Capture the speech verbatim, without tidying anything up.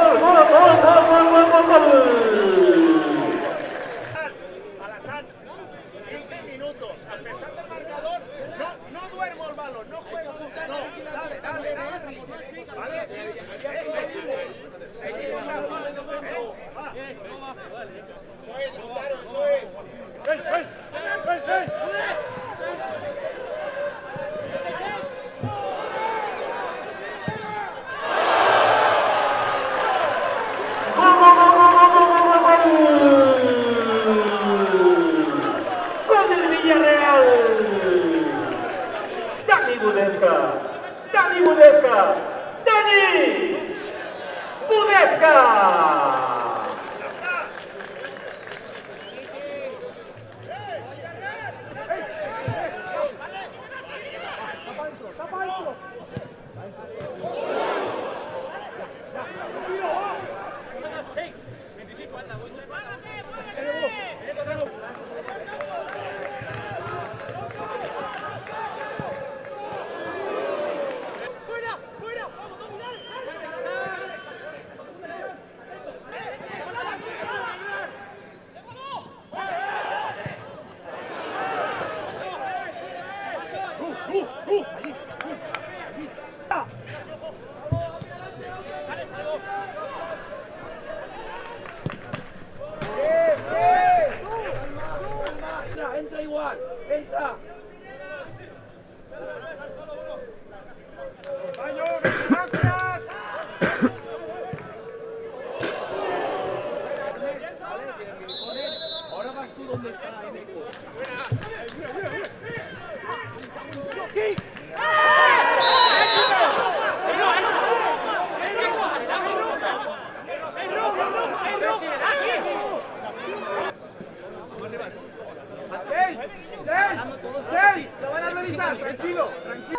¡Gol, gol, gol! Quince minutos. A pesar del marcador, no, no duermo el balón, no juego. No, dale, dale, dale. ¿Vale? Eso mismo. Seguimos dando. ¿Eh? Va. ¡Gol del Villarreal! ¡Dani Budesca! ¡Dani Budesca! ¡Dani Budesca! Entra, entra igual, entra. Ahora vas tú donde está Eneco. ¡Ey! ¡Ey! ¡Ey! ¡Lo van a revisar! Tranquilo, tranquilo.